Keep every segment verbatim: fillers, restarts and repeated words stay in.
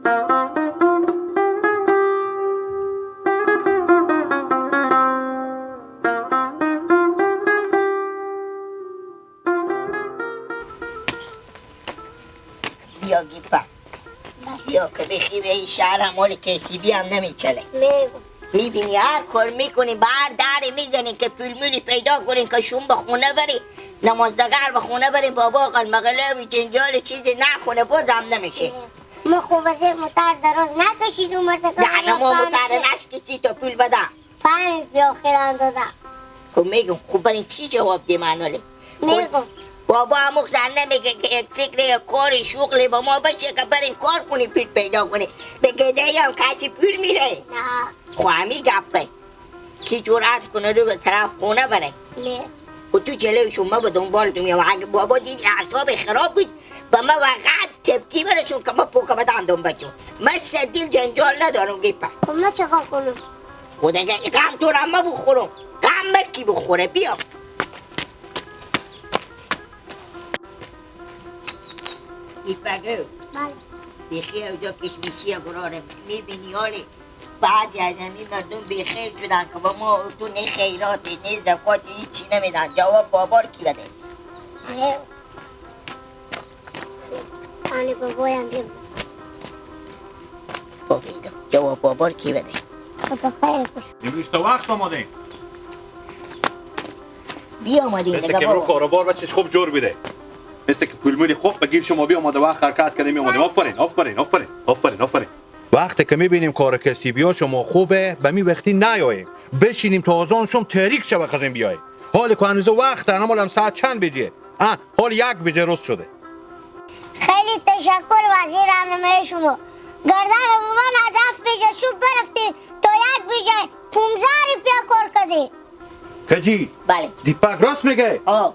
بیا گیپا. بیا که بخی به این شهر هم حال کسی بی هم نمیچله. می‌بینی هر کار می‌کنی، بر دری می‌زنی که پول مولی پیدا کنی که شوم به خونه بری، نمازدگر به خونه بری، بابا قل مغلوبی جنجال چیزی نکنه، باز هم نمیشه. ما خو وزیر موتر دراز نکشید اومد که نه، نه، ما موتر نشکشی تا پول بدم. پنج یا خیران دادم. خب می‌گم، خب برای چی جواب دی من حالی؟ می‌گم. بابا اموخ زن نمیگه که یک فکر، یک کار، شغلی با ما بشه که بریم کار کنیم، پول پیدا کنیم. به گدایی هم کسی پول می‌ره؟ نه. خب همی گپه. کی جرأت کنه رو به طرف خونه بره؟ نه. و تو جلوی شما به دنبال تو میام. اگه بابا دیدی اعصاب خراب بود، به من وقت تبکی برسون که من پوکه به دندون بچون. من سدیل جنجال ندارم گیپه. خب من چه کار کنم؟ خدا اگه غم تو را من بخورم. غم من کی بخوره؟ بیا. گیپه گو. بله. بیخی اوجا کشمشی برارم. می‌بینی حالی بعضی از همین مردم بیخیر شدن که با ما تو نه خیراتی، نه زکاتی، هیچی نمیدن. جواب بابار کی بده؟ آره. آنی بابایم بیم. بابیدو. جواب بابار کی بده؟ بابا خیر کن. امروز تا وقت آماده. بیا آمدیم مثل دیگه که امروز بابا. کاروبار بچش خوب جور بیده. مثل که پول مولی خوب بگیر شما بیا آماده وقت حرکت کردیم آمدیم. آفرین، آفرین، آفرین، آفرین، آفرین. وقتی که می‌بینیم کار کسی بیا شما خوبه، به می وقتی نیاییم. بشینیم تا آذان شم تاریک شوه خزین بیاییم. حالی که هنوز وقت انه مال هم ساعت چند بجه؟ اه، حال یک بجه روز شده. خیلی تشکر وزیر، برنامهٔ شما. گردن رو من از هفت بجه صبح برفتیم تا یک بجه پونزده روپیه کار کردیم. کجی؟ بله. دیپک راست میگه؟ آه.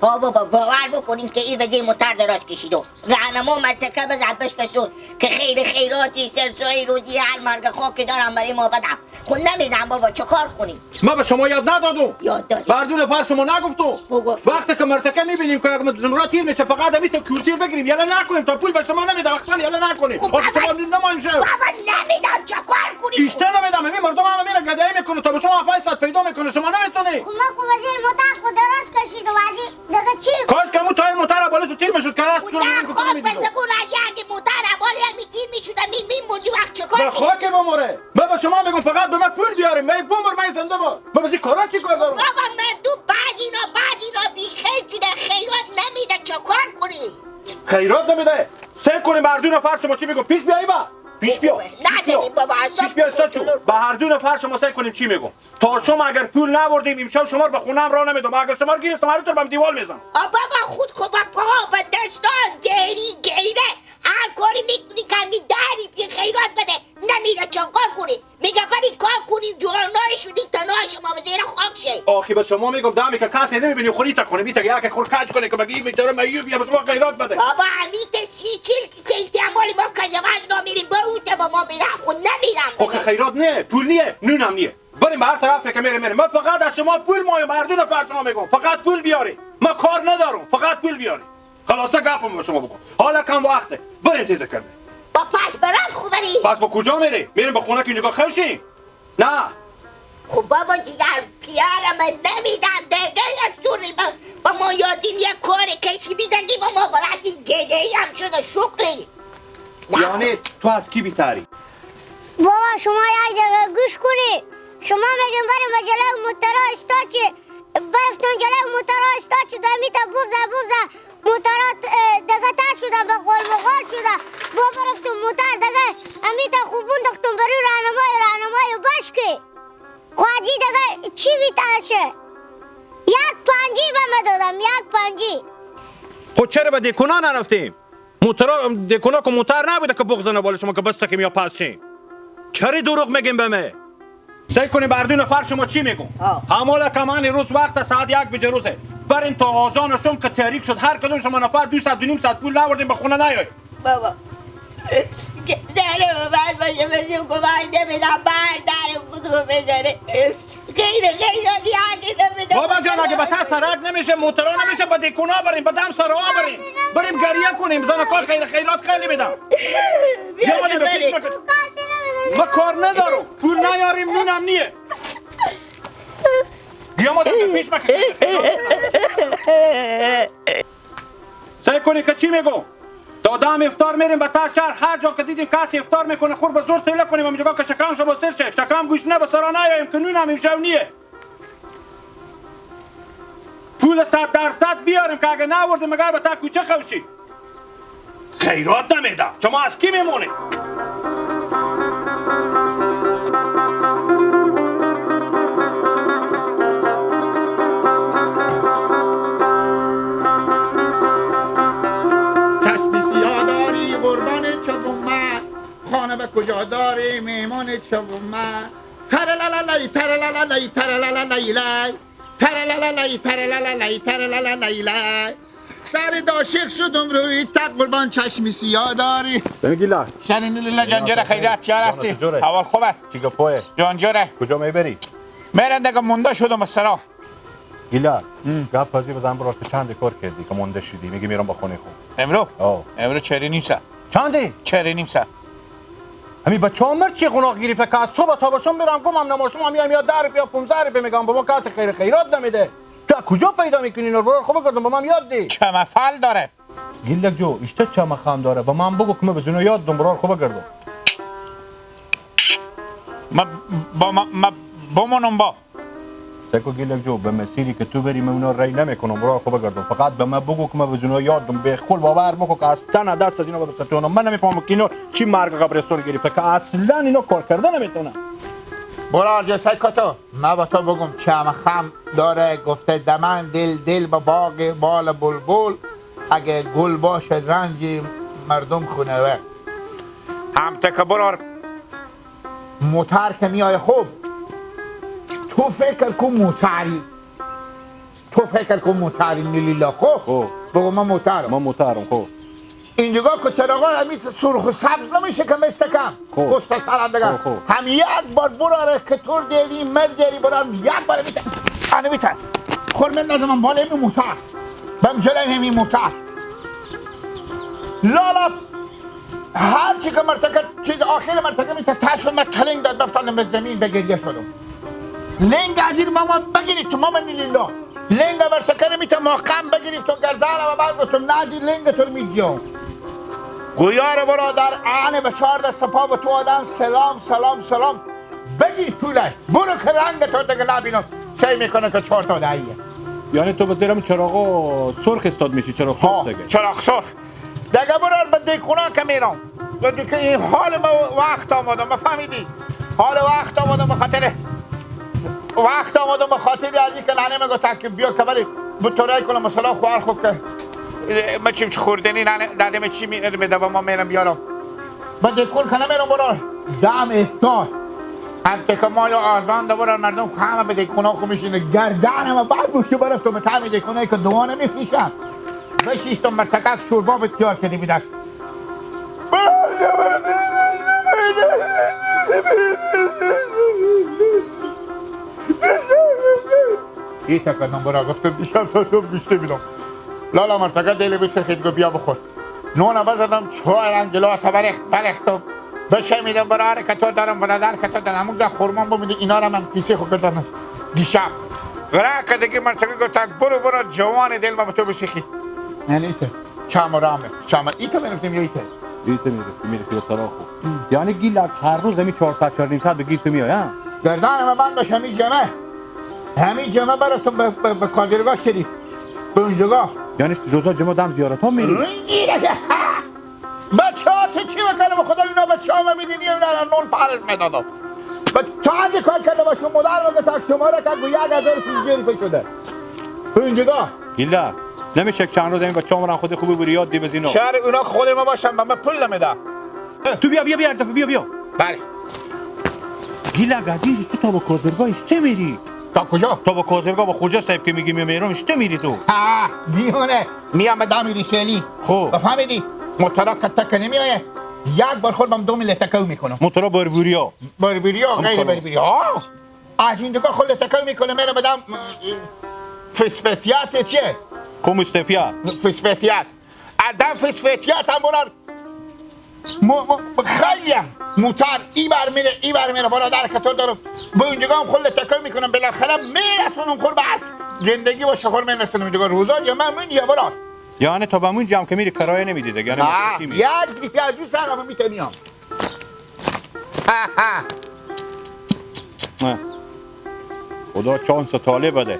ها بابا، باور بکنین که این وزیر موتر دراز کشید و رهنما مرتکه بزد بشکسون که خیر خیراتی سرسایی روزی هر مرگ خاکی دارم برای ما بدم. خود نمی‌دم بابا، چه کار کنیم؟ ما به شما یاد ندادم؟ یاد دادیم. بر دو نفر شما نگفتم؟ بگفتم. وقتی که مرتکه می‌بینیم که یک زمرا تیر می‌شه، فقط همیشه کورتیر بگیریم، یلا نکنیم، تا پول به شما نمی‌ده، وقتاً یلا نکنیم. خب، آخه شما بابا، نمایم شد. بابا، نمی‌دم، چه کار کنیم؟ ایشته نمی‌دم، همین مردم هم همین رو گدایی می‌کنه، تا به شما پنج صد پیدا می‌کنه، شما نمی‌تونی. خب ما که وزیر متق خود دراز کشید و وزیر دیگه چی؟ کاش که همون تایر موتر بالا تو تیر می‌شد، که از خدا تو خاک به زبون اگه، اگه موتر بالا یک می تیر می‌شد، می، می موندی وقت چه کار به خاک بموره. من به شما می‌گم فقط به من پول بیاریم، من بمر، من زنده بار. من به این کارا چی کار دارم؟ بابا مردم بعضی اینا، بعضی اینا بیخیر شده، خیرات نمی‌ده، چه کار کنی؟ خیرات نمی‌ده. سعی کنیم به هر دو نفر شما چی می‌گم، پیش بیایی با. پیش بیا. پیش بیا. نزنیم بابا، اعصاب پیش بیا، استاد تو. به هر دو نفر شما سعی کنیم چی می‌گم. تا شما اگر پول نبردیم، امشب شما رو به خونه هم راه نمیدم. اگر شما رو گرفتم، هر طور به دیوال می‌زنم. آ بابا، خود خب با پا، با دستان، زهری، گیره، هر کاری می‌کنی که می دری بی خیرات بده، نمیره چه کار کنی؟ میگه بریم کار کنیم، جوانای شدی، تنها شما به زیر خاک شی. آخی به شما می‌گم، دمی که کسی نمی‌بینی، خوری تا کنی، می‌تگی یک خور کج کنی که بگی بیچاره میو بیا به شما خیرات بده. بابا، امیت سی چل سنتی امالی ما کجمج ما می‌ریم، به او تا با ما بیرم، خود نمیرم خب که دیگه. خیرات نیه، پول نیه، نون هم نیه. بریم به هر طرف که می‌ریم، می‌ریم. من فقط از شما پول مایم، هر دو نفر شما می‌گم. فقط پول بیاری. من کار ندارم. فقط پول بیاری. خلاصه گپم به شما بگم. حالا کم وقته. بریم تیزه کرده. با پس برات خو بریم. پس با کجا می‌ریم؟ می‌ریم به خونه که نگاه خوشیم. نه. خب بابا جیگر، پیارم نمی‌دم دیگه یک جوری با، با ما یادیم یک کار کسی بیدگی با ما بلدین گده‌ای هم شده شکری. یعنی تو از کی بیتری؟ بابا، شما یک دقیقه گوش کنی. شما می‌گین بریم به جلو موترا ایستا چی؟ برفتون جلو موترا ایستا چی؟ دو می‌تر بغضه، بغضه. موترا، اه، دگه تر شدن، به غل مغال شدن. با برفتون موتر دگه، امی‌تر خوبون دختون بروی راهنمای، راهنمای بشکی. خواجی دگه چی بیتر شه؟ یک پنجی به من دادم، یک پنجی. خود چرا به دکونا نرفتیم؟ موترا، دکونا که موتر نبوده که بغض نباله شما که بستکیم یا پس شیم. چری دروغ می‌گیم به مه؟ سعی کنیم بر دو نفر شما چی می‌گم؟ آه. همالا کمان روز وقت ساعت یک بجه روزه. بریم تا آذان شم که تاریک شد. هر کدوم شما نفر دو صد، دو نیم صد پول نوردیم به خونه نیای. بابا. داره به من باشه، بزیم کمک نمی‌دم. بر داره خودمو بزنه. خیر، خیر، دیگه نمی‌دم. بابا جان، اگه به تا سرک نمیشه، موترا نمیشه، به دیکونا بریم، به دم سرا بریم. بریم گریه کنیم، زنکا خیر خیرات خیلی می‌دم. بیا ما کار ندارم، پول نیاریم، نونم نیه. بیا ما در پیش مکن. سعی کنی که چی میگم؟ تا دم افطار می‌ریم به تا شهر، هر جا که دیدیم کسی افطار می‌کنه، خور به زور سیله کنیم، همینجا که شکم شما سیر شه، شکم گوش نه به سرا نیایم که نون هم امشب نیه. پول صد درصد بیاریم که اگه نوردیم مگر به تا کوچه خوشی. خیرات نمی‌ده. شما از کی میمونید؟ چشم سیاه داری قربان چوم من، خانه به کجا داری مهمان چوم من. ترلللی، ترلللی، ترلللی. ترلللی، ترلللی، ترلللی. سر داشق شدم روی تق قربان چشم سیاه داری. دمی گیلا. شرین لیلا جان جوره، خیریت یار هستی؟ جوره. احوال خوبه؟ چی گپویه؟ جان جوره. کجا می‌بری؟ میرن دیگه مونده شدم سرا. گیلا. هم. گپ ازی بزن برار، تو چند کار کردی که مونده شدی؟ میگی میرم به خونه خو. امرو؟ آه. امرو چهار و نیم ساعت. چنده؟ چهار و نیم ساعت. همی بچه ها مر چی گناه گیری که از صبح تا به شام میرم گم هم نمارشم، همی، همی ده روپیه، پونزده روپیه می‌گم، به ما کسی خیر خیرات نمی‌ده. تو از کجا پیدا می‌کنی اینا رو؟ برار خو بگردم، به من یاد دی. چمه فل داره. گیلک جو، اشته چمه خم داره. به من بگو که من به زنو یاد دم، برار خو بگردم. ما، با ما، ما بمونم با. سکو گیلک جو، به مسیری که تو بری من اونا ری نمی‌کنم، برار خو بگردم. فقط به من بگو که من به زنو یاد دم. به خول باور بکو که اصلاً دست از اینا به ستونم. من نمی‌فهمم که اینا چی مرگ قبرستون گرفته که اصلاً اینا کار کرده نمی‌تونه. برار جو سکو تو، من با تو بگم چمه خم داره، گفته دمن دل، دل به باغ بال بلبل، اگه گل باشه رنج مردم خونه و هم تکه برار. موتر که میای خوب، تو فکر کن موتری، تو فکر کن موتری، لیلا خو. خب. بگو من موترم. من موترم، خب. اینجا که چراغا همی سرخ و سبز نمیشه که مستکم. خب. پشت سرم دیگه. خب، خب. هم یک بار براره که تو دیری، مر دیری، برار یک بار می‌تن. انه می‌تن. خور من نزمم بالای می موتر. بم جلای همی موتر. لالا هر چی که مرتکه، چیز آخر مرتکه می تا ترس شد، من تلنگ داد، بفتادم به زمین، به گریه شدم. لنگ ازیر ماما بگیری تو ماما نیلیلا. لنگ مرتکه می تا محکم بگیریفتم، گردن و بعد گفتم: «نه دی لنگ تو رو می‌جیام.» گویار برادر، آن به چهار دست پا به تو آدم، سلام، سلام، سلام. بگیر پوله، برو که رنگ تو دیگه نبینم. سعی می‌کنه که چهار تا دهیه. یعنی تو به زیرم چراغا سرخ استاد می‌شی، چراغ سرخ ها، دیگه. چراغ سرخ. دگه برار به دیکونا که میرم. و دیگه این حال ما وقت آمدم، ما فهمیدی؟ حال وقت آمدم به خاطر، وقت آمدم به خاطر از این که ننه میگه تک بیا که بری بتورای کنم مثلا خوار خوب که ما چی خوردنی ننه داده ما چی می‌ده به ما میرم بیارم. به دیکون که نمیرم برار دم افتار. هم که ما یا آزان ده برار مردم همه به دیکونا خو میشینه گردن ما بعد بود که برفتم به تعمید دیکونایی که دوانه میفیشم. بشیشتم مرتکک شوربا به تیار کردی بیدک. ایتا کردم برا گفتم دیشب تا صبح گشته بیدم. لالا مرتکه دل بشه خید گو بیا بخور. نون بزدم چهار رنگ گلاس برخت برختم. بشمیدم برا هر کتو دارم به نظر کتو دارم. همون گه خورمان بمیدی اینا را من کیسه خو کردم. دیشب. غره کدگی مرتکه گفتک برو برو جوان دل ما به تو بشخی. یعنی ایتا. چم و رامه. چم ایتا می‌رفتیم یا ایتا؟ ایتا می‌رفتیم، می‌رفتیم به سراخو. یعنی گیلک هر روز همی چهارصد، چهار نیم ساعت به گیر تو میای، ها؟ گردن ما بند باش همی جمعه. همی جمعه برفتم به، به، به کازرگاه شریف. به اونجا. یعنی روزا جمعه دم زیارت ها می‌ری؟ رنگی را که، ها! بچه ها تو چی بکنه به خدا اینا بچه ها من می‌دینی اینا را نون پرس می‌دادم. به چند کار کرده باشون مدار مگه تا شما را که گویا هزار و پانصد روپیه شده. به اونجا. گیلک، نمیشه چند روز این بچه‌ها مرن خود خوبی بری یاد دی بزینو. شهر اونا خود ما باشم، به من پول نمی‌ده. تو بیا، بیا، بیا، یک دفعه بیا، بیا. بله. گیلک عزیز، تو تا به کازرگاه اشته می‌ری؟ تا کجا؟ تا به کازرگاه، به خوجا صاحب که می‌گی می‌میرم، اشته می‌ری تو؟ ها، دیونه. میام به دم ریشلی. خب. بفهمیدی؟ موتورا کتک نمیایه. یک بار خود بم دو میله تکو می‌کنم. موتورا بربوریا. بربوریا، هم غیر کنم. بربوریا. آه! از این دکان خود تکل می‌کنه، می‌ره بدم فسفتیات چیه؟ کموستفیا. فسفتیات. آدم فسفتیات هم برار. م-، م-، خیلی هم موتر ای بر میره، ای بر میره، برادر که تو دارم. به اونجا هم خود تکه می‌کنم، بالاخره می‌رسونم خور به اصل زندگی و شخور می‌رسونم اونجا. روزا جمعه من یه برار. یعنی تا به اونجا هم که می‌ری کرایه نمی‌دی دیگه، یعنی نه، مشکل کی می‌ری؟ یک روپیه از اون سر هم می‌تونیم. نه. خدا چانس طالب بده.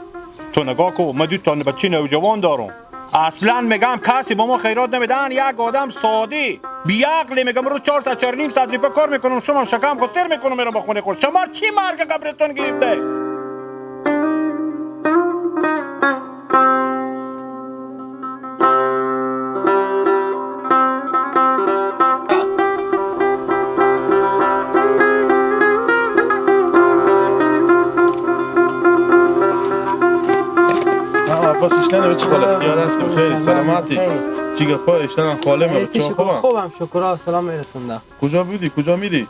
تو نگاه کو، من دو تا بچه نوجوان دارم. اصلاً می‌گم کسی با ما خیرات نمیدن. یک آدم ساده، بی‌عقلی، می‌گم روز چهارصد، چهار نیم ساعت ریپه کار می‌کنم، شما شکم خو سیر می‌کنم، می‌رم با خونه خود. شما چی مرگ قبرتون گرفته؟ آه، عباس، اشتن به چه حال؟ اختیار هستی؟ بخیر، سلامتی؟ خیر. چی گپا؟ اشتن خاله ما، بچه خوبم؟ خوبم، شکر، سلام می‌رسونده. کجا بودی؟ کجا میری؟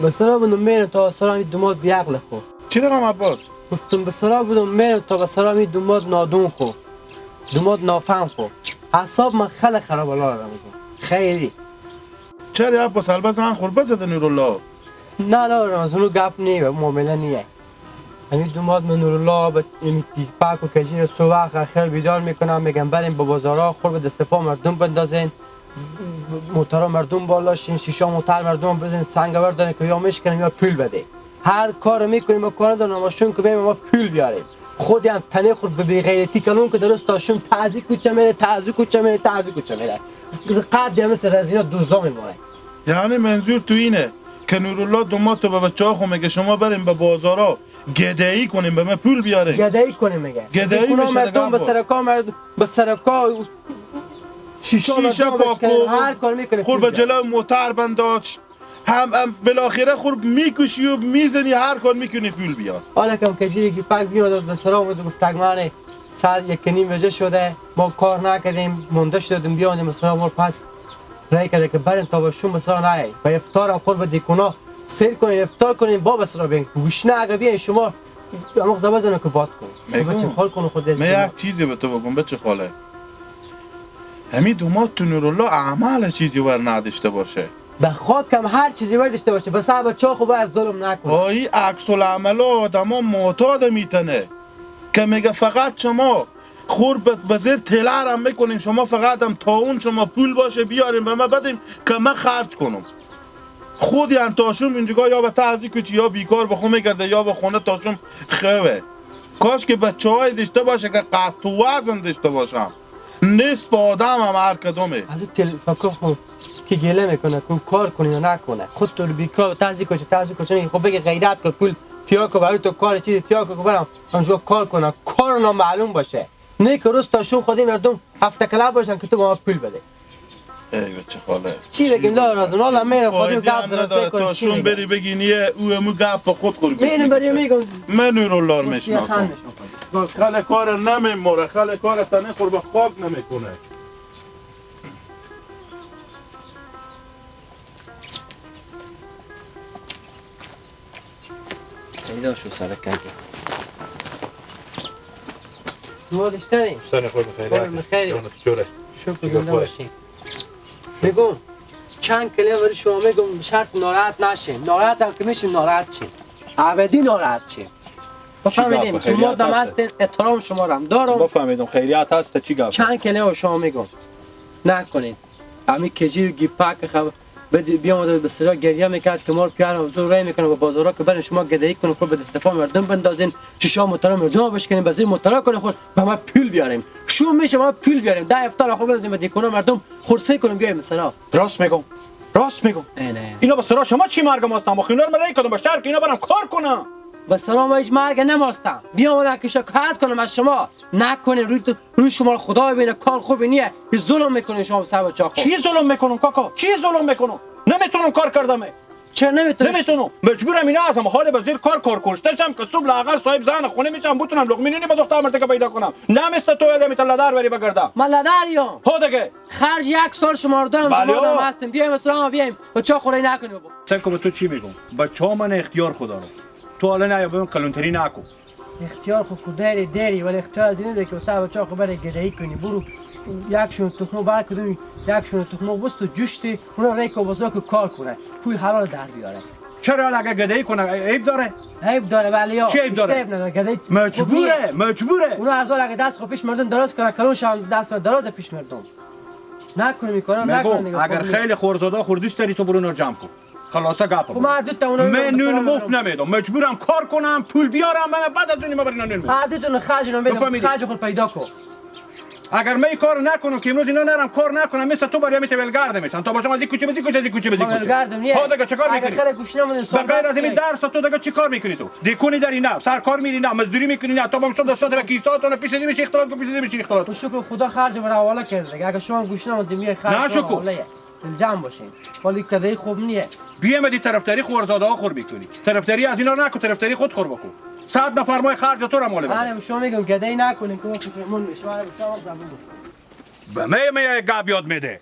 به سرا بودم میرم تا به سرا می دوماد بی‌عقل خو. چی رقم عباس؟ گفتم به سرا بودم میرم تا به سرا می دوماد نادون خو. دوماد نافهم خو. اعصاب من خیلی خراب لالا رمضان. خیلی. چرا عباس، البته زن خور بزده نورالله؟ نه لالا رمضان، اونو گپ نیه، معامله نیه. همی دوماد من نورالله به همی پیک پک و کجیر صبح خیر بیدار می‌کنم، می‌گم بریم به بازارا خور به دست پا مردم بندازین، موتورا مردم بالا شین، شیشا موتر مردم بزنین، سنگ بردارین که یا میشکنیم یا پول بده. هر کار می‌کنیم و کار ندارم، اما شون که بیم ما پول بیاریم. خودی هم تنه خود به بی‌غیرتی کلون که درست تا شون تعزی کوچه میره، تعزی کوچه میره، تعزی کوچه میره. قد هم مثل رزینا دوزدا میمونه. یعنی منظور تو اینه که نورالله دوماد تو به بچه‌ها خو میگه شما بریم به بازارا گدایی کنیم، به من پول بیارین. گدایی کنیم میگه. گدایی می‌شه مردم دیگه به عباس. سرکا مرد-، به سرکا شیشه شیشه مردم پاک بشکنن، کو. هر کار می‌کنه خور پول به بیاره. جلو موتر بنداز. هم، هم بالاخره خور می‌کشی و می‌زنی، هر کار می‌کنی پول بیار. حالا کم کجیری که پک بیاد به سلام و گفت تگمانه ساعت یک و نیم بجه شده، ما کار نکردیم، مونده شدیم، بیایم مثلاً ما پس رای کرده که بریم تا به شون مثلاً نه، به افطار هم خور به دیکونا سیر کنیم، افطار کنیم، با مثلاً بین گوشنه اگه بیاین شما اما زبا زنه که باد کنیم. خب می‌گم. بچه کار کنه خود من یک چیزی به تو بگم بچه خاله، همی دوماد تو نورالله اعمال چیزی ور نداشته باشه. به خاکم هر چیزی ور داشته باشه، بس به چاخ و از ظلم نکنه. آی عکس العمل آدما معتاد می‌تنه. که میگه فقط شما خور به، به زیر تلر هم می‌کنیم، شما فقط هم تا اون شما پول باشه بیاریم به من بدیم که من خرج کنم. خودی هم تا شوم اینجا یا به تعزی کوچی یا بیکار به خو می‌گرده یا به خونه تا شوم خوبه. کاش که بچه‌های داشته باشه که قد و وزن داشته باشم. نصف آدم هم هر کدومه. از این تلفکا خو که گله می‌کنه، که کار کنه یا نکنه. خود تو بیکار و تعزی کوچی، تعزی کوچی نگی. خب بگه غیرت که پول تیا که برای تو کار چیزی تیا که برم. همجا کار کنه، کار نامعلوم باشه. نه که روز تا شون خودی مردم هفته کلا باشن که تو با ما پول بده. ای بچه خاله. چی بگیم؟ لا راز، والا میره خودی فایده گپ هم زنم، نداره. سه کنیم، تا چی شون می‌گیم؟ بری بگی نیه، او امو گپ خود خور گوش می‌دی. می‌ریم بری می‌گم. من نورالله رو می‌شناسم. خانه شو. خاله کار نمی‌موره، خاله کار تنه خور به خاک نمی‌کنه. پیدا شو سرک کنگی. دعا داشتنی. داشتنی خود بخیر. خود بخیر. جان تو جوره. شکر، زنده باشی. می‌گم، چند کلمه برای شما می‌گم، شرط ناراحت نشین. ناراحت هم که می‌شیم، ناراحت شیم. ابدی ناراحت شیم. بفهمیدیم، خیریت تو مردم هسته؟ هستین، احترام شما رو هم دارم. بفهمیدم، خیریت هست، چی گپ؟ چند کلمه به شما می‌گم. نکنید. همین کجی و گیپک خب بدی، بیامده به صدا گریه می‌کرد که ما رو پیار حضور رای می‌کنه و بازارا که برین شما گدایی کنین، خود به دست پا مردم بندازین، شیشا موتورا مردم رو بشکنین، به زیر موتورا کنین، خود به ما پول بیارین. شو می‌شه ما پول بیاریم، ده افطار خود بندازیم به دیکونا مردم خورسه کنیم بیایم مثلا. راست می‌گم، راست می‌گم. اینه. اینا به سرا شما چی مرگ ماستن؟ با خیلار من رای کدم به شهر که اینا برم کار کنم. به سرا ما هیچ مرگ نماستم. بیامدن که شکایت کنم از شما. نکنین روی تو، روی شما رو خدا ببینه، کار خوبی نیه. یه ظلم می‌کنین شما به صاحب چاخو. چی ظلم می‌کنم کاکا؟ چی ظلم می‌کنم؟ نمی‌تونم کار کردمه. چرا نمی‌تونی؟ نمی‌تونم. مجبورم اینا از هم حال به زیر کار، کار کشته شم که صبح لااقل صاحب زن خونه می‌شم، بتونم لقمه نونی به دختر مرتکه پیدا کنم. نه مثل تو آدمی تله‌دار بری بگردم. من لدریام. ها دیگه. خرج یک سال شما رو دارم، بله. دومادم هستیم. بیایم اسلام بیایم. و چا خوری نکنیم. سن که به تو چی می‌گم؟ بچه‌ها من اختیار خود دارم. تو حالا نه یا بهم کلانتری نکن. اختیار خو کو دری دری، ولی اختیار از اینه ده که واسه بچه خو بره گدایی کنی. برو یک شونه تخمو بر کدوم، یک شونه تخمو بست و جوشتی، اونو ریکو بزرگ کار کنه، پول حلال در بیاره. چرا؟ اگه گدایی کنه عیب داره؟ عیب داره، ولی یا چی عیب داره؟ عیب نداره، گدایی مجبوره، خوبیه. مجبوره. اونو از حال اگه دست خو پیش مردم دراز کنه، کلون شان دست دراز پیش مردم. نکنه می‌کنه، نکنه نگاه. اگر خیلی خورزاده خور دوست داری تو برو نور جمع کن. خلاصه گپ. خب من هر دو تا اونا من نون مفت نمیدم، مجبورم کار کنم، پول بیارم، من بعد از اون ما برای اینا نون می‌دم. هر دو تا خرج اینا می‌دم، بفهمیدی؟ خرج خود پیدا کن. اگر من این کار نکنم که امروز اینا نرم کار نکنم، مثل تو برای میته ولگرد میشن. تا باشم از این کوچه به این کوچه، از این کوچه به این کوچه. ولگردم نیه. ها دیگه چه کار می‌کنی؟ خیلی گوش نمونی، به غیر از این درس تو دیگه چی کار می‌کنی تو؟ دیکونی داری نه، سر کار می‌ری نه، مزدوری می‌کنی نه، تا بام شد دستات به کیسات، اون پیش از این می‌شه اختلاط کن، پیش از این میشه اختلاط. و شکر خدا خرج من حواله کرد دیگه. اگه شما گوش نمونی میای خرج نه شکر. حواله. دلجم باشین، ولی کدی خوب نیه. بیه مدی طرفداری خورزاده ها خور می‌کنی. طرفداری از اینا نکن، طرفداری خود خور بکن. صد نفر مای خرج تو را مال بده. آره، شما می‌گم گدایی نکنین که ما پشیمون می‌شیم. آره، شما هم قبول کن. به می می گپ یاد می‌ده.